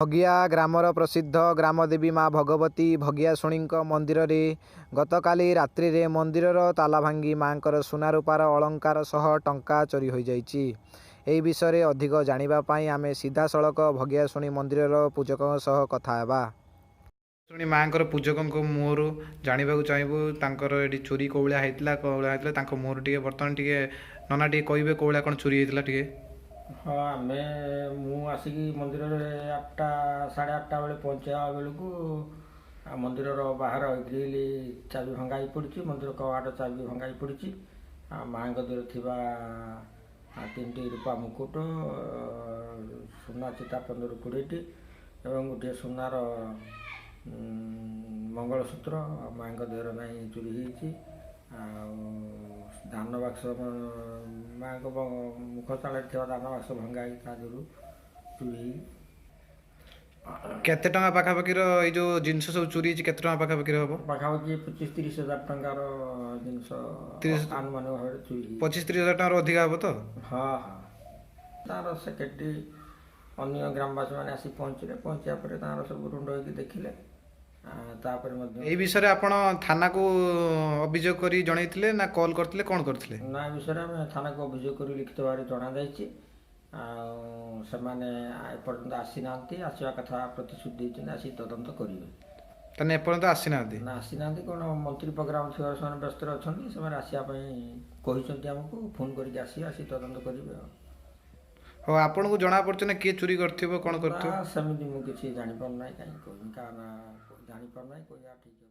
ଭଗିଆ ଗ୍ରାମର ପ୍ରସିଦ୍ଧ ଗ୍ରାମଦେବୀ ମା ଭଗବତୀ ଭଗିଆଶୁଣୀଙ୍କ ମନ୍ଦିରରେ ଗତକାଲି ରାତ୍ରିରେ ମନ୍ଦିରର ତାଲା ଭାଙ୍ଗି ମାଙ୍କର ସୁନା ରୂପାର ଅଳଙ୍କାର ସହ ଟଙ୍କା ଚୋରି ହୋଇଯାଇଛି। ଏହି ବିଷୟରେ ଅଧିକ ଜାଣିବା ପାଇଁ ଆମେ ସିଧାସଳଖ ଭଗିଆଶୁଣୀ ମନ୍ଦିରର ପୂଜକଙ୍କ ସହ କଥା ହେବା। ଶୁଣି ମାଆଙ୍କର ପୂଜକଙ୍କ ମୁହଁରୁ ଜାଣିବାକୁ ଚାହିଁବୁ ତାଙ୍କର ଏଠି ଚୋରି କୋଉ ଭଳିଆ ହେଇଥିଲା, କୋଉ ଭଳିଆ ହେଇଥିଲା ତାଙ୍କ ମୁହଁରୁ ଟିକେ ବର୍ତ୍ତମାନ ଟିକେ ନନା ଟିକେ କହିବେ କୋଉ ଭଳିଆ କ'ଣ ଚୋରି ହେଇଥିଲା ଟିକେ। ହଁ, ମୁଁ ଆସିକି ମନ୍ଦିରରେ 8ଟା 8:30 ବେଳେ ପହଞ୍ଚିବା ବେଳକୁ ମନ୍ଦିରର ବାହାର ଗ୍ରିଲ୍ ଚାବି ଭଙ୍ଗା ହେଇ ପଡ଼ିଛି, ମନ୍ଦିର କବାଟ ଚାବି ଭଙ୍ଗା ହେଇ ପଡ଼ିଛି। ଆଉ ମାଆଙ୍କ ଦେହରେ ଥିବା 3ଟି ରୂପା ମୁକୁଟ, ସୁନା ଚିତା 15 20ଟି ଏବଂ ଗୋଟିଏ ସୁନାର ମଙ୍ଗଳସୂତ୍ର ମାଆଙ୍କ ଦେହରେ ନାହିଁ, ଚୋରି ହେଇଛି। ଆଉ ଦାନ ବାକ୍ସ, ମାଆଙ୍କ ମୁଖ ଚାଳରେ ଥିବା ଦାନ ବାକ୍ସ ଭଙ୍ଗା ହେଇକି ତା ଦେହରୁ ଚୋରି ହେଇ। କେତେ ଟଙ୍କା ପାଖାପାଖିର ଏଇ ଯୋଉ ଜିନିଷ ସବୁ ଚୋରି ହେଇଛି, କେତେ ଟଙ୍କା ପାଖାପାଖିର ହବ? ପାଖାପାଖି 25-30 ହଜାର ଟଙ୍କାର ଜିନିଷ ଆନୁମାନିକ ଭାବରେ ଚୋରି ହେଇଛି। 25-30 ହଜାର ଟଙ୍କାର ଅଧିକା ହବ ତ? ହଁ ହଁ, ତାର ସେକ୍ରେଟାରୀ ଅନ୍ୟ ଗ୍ରାମବାସୀମାନେ ଆସି ପହଞ୍ଚିଲେ। ପହଞ୍ଚିବା ପରେ ତାଙ୍କର ସବୁ ରୁଣ୍ଡ ହେଇକି ଦେଖିଲେ। ତାପରେ ମଧ୍ୟ ଏଇ ବିଷୟରେ ଆପଣ ଥାନାକୁ ଅଭିଯୋଗ କରି ଜଣେଇଥିଲେ ନା କଲ୍ କରିଥିଲେ, କ'ଣ କରିଥିଲେ? ନା, ଏ ବିଷୟରେ ଆମେ ଥାନାକୁ ଅଭିଯୋଗ କରି ଲିଖିତ ଭାବରେ ଜଣାଯାଇଛି। ଆଉ ସେମାନେ ଏପର୍ଯ୍ୟନ୍ତ ଆସିନାହାନ୍ତି। ଆସିବା କଥା ପ୍ରତିଶ୍ରୁତି ଦେଇଛନ୍ତି, ଆସି ତଦନ୍ତ କରିବେ। ତାହେଲେ ଏପର୍ଯ୍ୟନ୍ତ ଆସିନାହାନ୍ତି? ନା, ଆସିନାହାନ୍ତି। କ'ଣ ମନ୍ତ୍ରୀ ପ୍ରୋଗ୍ରାମ ଥିବାରୁ ସେମାନେ ବ୍ୟସ୍ତରେ ଅଛନ୍ତି। ସେମାନେ ଆସିବା ପାଇଁ କହିଛନ୍ତି ଆମକୁ, ଫୋନ୍ କରିକି ଆସିବେ, ଆସି ତଦନ୍ତ କରିବେ। ଆଉ ହଉ, ଆପଣଙ୍କୁ ଜଣା ପଡ଼ୁଛି ନା କିଏ ଚୋରି କରିଥିବ, କ'ଣ କରିଥିବ? ନା, ସେମିତି ମୁଁ କିଛି ଜାଣିପାରୁନାହିଁ। କାହିଁକି କହିବି, କାହା ନା ଜାଣିପାରୁନାହିଁ, କହିବା ଠିକ୍।